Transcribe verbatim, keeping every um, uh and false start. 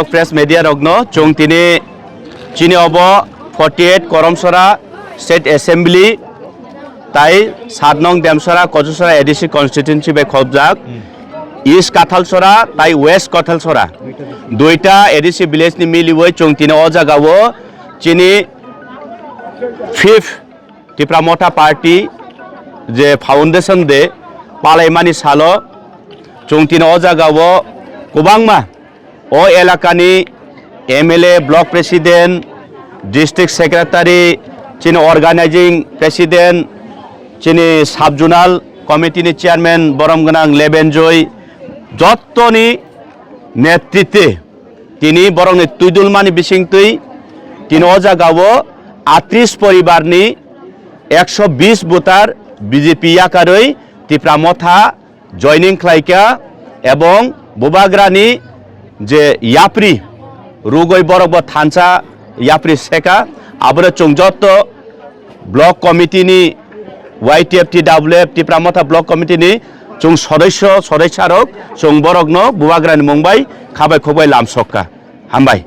Press media rokno chwng tini chini obo forty eight Koromsora State Assembly tai sat nong Demsora Kochusora A D C constituency bai khobjak East Kathalsora tai West Kathalsora duita A D C village ni miliwi chwng tini o jaga o chini fifth Tipra Motha Party je foundation day palaimani salo chwng tini o jaga o kwbangma o elakani M L A, block president, district secretary, chini organizing president, chini sub zonal committee ni chairman borom gwnang Lebenjoy jottoni netritwe tini borokni twidulmani bisingtwi tini o jaga o atris poribarni ekso bis voter B J P yakarwi Tipra Motha joining khlaikha ebong Bubagrani je yapri rugwi borok bo thansa yapri seka, aboro chwng jotto block committee ni Y T F T W F Tipra Motha block committee ni chwng sodosyo sodosya rok chwng borokno Bubagrani mung bai khabai khokbai lamsokha. Hambai.